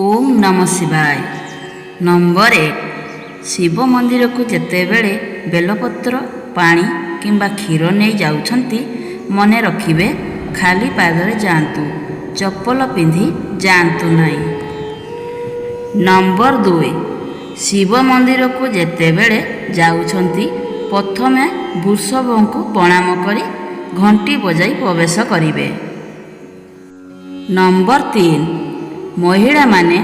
ଓମ୍ ନମ ଶିବାୟ। ନମ୍ବର 1, ଶିବ ମନ୍ଦିରକୁ ଯେତେବେଳେ ବେଲପତ୍ର, ପାଣି କିମ୍ବା କ୍ଷୀର ନେଇ ଯାଉଛନ୍ତି, ମନେ ରଖିବେ, ଖାଲି ପାଦରେ ଯାଆନ୍ତୁ, ଚପଲ ପିନ୍ଧି ଯାଆନ୍ତୁ ନାହିଁ। ନମ୍ବର 2, ଶିବ ମନ୍ଦିରକୁ ଯେତେବେଳେ ଯାଉଛନ୍ତି, ପ୍ରଥମେ ବୃଷଭଙ୍କୁ ପ୍ରଣାମ କରି ଘଣ୍ଟି ବଜାଇ ପ୍ରବେଶ କରିବେ। ନମ୍ବର 3, ମହିଳାମାନେ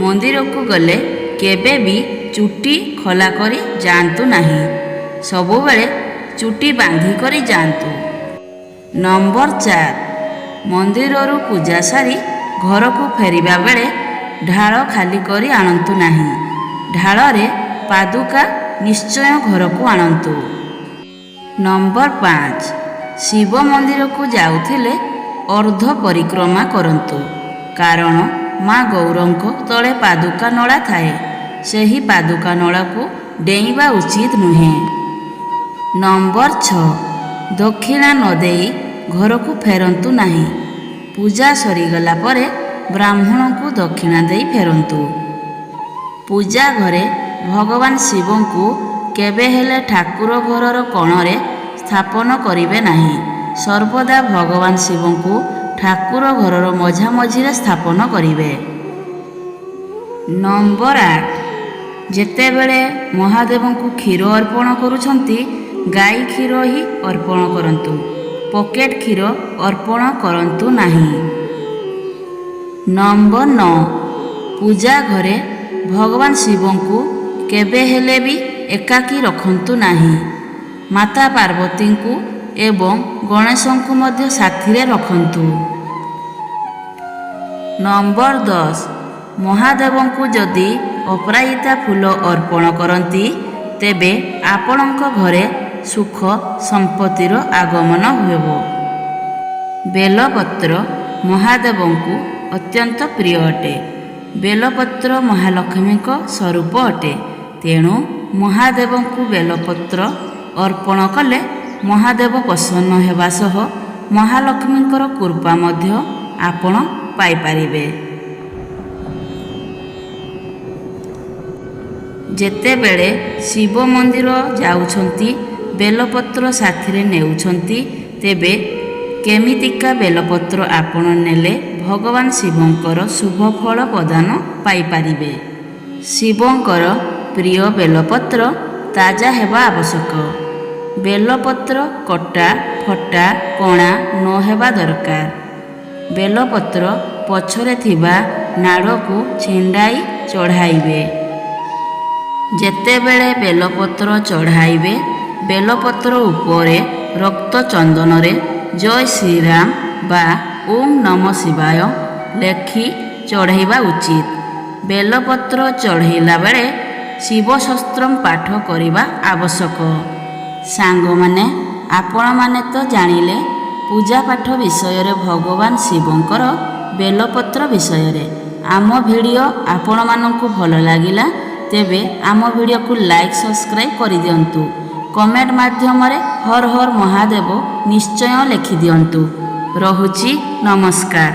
ମନ୍ଦିରକୁ ଗଲେ କେବେ ବି ଚୁଟି ଖୋଲା କରି ଯାଆନ୍ତୁ ନାହିଁ। ସବୁବେଳେ ଚୁଟି ବାନ୍ଧି କରି ଯାଆନ୍ତୁ। ନମ୍ବର 4, ମନ୍ଦିରରୁ ପୂଜା ସାରି ଘରକୁ ଫେରିବା ବେଳେ ଢାଳ ଖାଲି କରି ଆଣନ୍ତୁ ନାହିଁ। ଢାଳରେ ପାଦୁକା ନିଶ୍ଚୟ ଘରକୁ ଆଣନ୍ତୁ। ନମ୍ବର 5, ଶିବ ମନ୍ଦିରକୁ ଯାଉଥିଲେ ଅର୍ଦ୍ଧ ପରିକ୍ରମା କରନ୍ତୁ, କାରଣ ମା ଗୌରଙ୍କ ତଳେ ପାଦୁକା ନଳା ଥାଏ। ସେହି ପାଦୁକା ନଳାକୁ ଡେଇଁବା ଉଚିତ ନୁହେଁ। ନମ୍ବର 6, ଦକ୍ଷିଣା ନ ଦେଇ ଘରକୁ ଫେରନ୍ତୁ ନାହିଁ। ପୂଜା ସରିଗଲା ପରେ ବ୍ରାହ୍ମଣଙ୍କୁ ଦକ୍ଷିଣା ଦେଇ ଫେରନ୍ତୁ। ପୂଜା ଘରେ ଭଗବାନ ଶିବଙ୍କୁ କେବେ ହେଲେ ଠାକୁର ଘରର କୋଣରେ ସ୍ଥାପନ କରିବେ ନାହିଁ। ସର୍ବଦା ଭଗବାନ ଶିବଙ୍କୁ ଠାକୁର ଘରର ମଝାମଝିରେ ସ୍ଥାପନ କରିବେ। ନମ୍ବର 8, ଯେତେବେଳେ ମହାଦେବଙ୍କୁ କ୍ଷୀର ଅର୍ପଣ କରୁଛନ୍ତି, ଗାଈ କ୍ଷୀର ହିଁ ଅର୍ପଣ କରନ୍ତୁ, ପକେଟ କ୍ଷୀର ଅର୍ପଣ କରନ୍ତୁ ନାହିଁ। ନମ୍ବର 9, ପୂଜା ଘରେ ଭଗବାନ ଶିବଙ୍କୁ କେବେ ହେଲେ ବି ଏକାକୀ ରଖନ୍ତୁ ନାହିଁ। ମାତା ପାର୍ବତୀଙ୍କୁ ଏବଂ ଗଣେଶଙ୍କୁ ମଧ୍ୟ ସାଥିରେ ରଖନ୍ତୁ। ନମ୍ବର 10, ମହାଦେବଙ୍କୁ ଯଦି ଅପରାଜିତା ଫୁଲ ଅର୍ପଣ କରନ୍ତି, ତେବେ ଆପଣଙ୍କ ଘରେ ସୁଖ ସମ୍ପତ୍ତିର ଆଗମନ ହେବ। ବେଲପତ୍ର ମହାଦେବଙ୍କୁ ଅତ୍ୟନ୍ତ ପ୍ରିୟ ଅଟେ। ବେଲପତ୍ର ମହାଲକ୍ଷ୍ମୀଙ୍କ ସ୍ୱରୂପ ଅଟେ। ତେଣୁ ମହାଦେବଙ୍କୁ ବେଲପତ୍ର ଅର୍ପଣ କଲେ ମହାଦେବ ପ୍ରସନ୍ନ ହେବା ସହ ମହାଲକ୍ଷ୍ମୀଙ୍କର କୃପା ମଧ୍ୟ ଆପଣ ପାଇପାରିବେ। ଯେତେବେଳେ ଶିବ ମନ୍ଦିର ଯାଉଛନ୍ତି, ବେଲପତ୍ର ସାଥିରେ ନେଉଛନ୍ତି, ତେବେ କେମିତିକା ବେଲପତ୍ର ଆପଣ ନେଲେ ଭଗବାନ ଶିବଙ୍କର ଶୁଭ ଫଳ ପ୍ରଦାନ ପାଇପାରିବେ? ଶିବଙ୍କର ପ୍ରିୟ ବେଲପତ୍ର ତାଜା ହେବା ଆବଶ୍ୟକ। ବେଲପତ୍ର କଟା, ଫଟା, କଣା ନ ହେବା ଦରକାର। ବେଲପତ୍ର ପଛରେ ଥିବା ନାଡ଼କୁ ଛିଣ୍ଡାଇ ଚଢ଼ାଇବେ। ଯେତେବେଳେ ବେଲପତ୍ର ଚଢ଼ାଇବେ, ବେଲପତ୍ର ଉପରେ ରକ୍ତ ଚନ୍ଦନରେ ଜୟ ଶ୍ରୀରାମ ବା ଓମ୍ ନମ ଶିବାୟ ଲେଖି ଚଢ଼ାଇବା ଉଚିତ। ବେଲପତ୍ର ଚଢ଼େଇଲା ବେଳେ ଶିବ ସହସ୍ରମ ପାଠ କରିବା ଆବଶ୍ୟକ। ସାଙ୍ଗମାନେ, ଆପଣମାନେ ତ ଜାଣିଲେ ପୂଜା ପାଠ ବିଷୟରେ, ଭଗବାନ ଶିବଙ୍କର ବେଲପତ୍ର ବିଷୟରେ। ଆମ ଭିଡ଼ିଓ ଆପଣମାନଙ୍କୁ ଭଲ ଲାଗିଲା, ତେବେ ଆମ ଭିଡ଼ିଓକୁ ଲାଇକ୍, ସବସ୍କ୍ରାଇବ୍ କରିଦିଅନ୍ତୁ। କମେଣ୍ଟ ମାଧ୍ୟମରେ ହର ହର ମହାଦେବ ନିଶ୍ଚୟ ଲେଖିଦିଅନ୍ତୁ। ରହୁଛି, ନମସ୍କାର।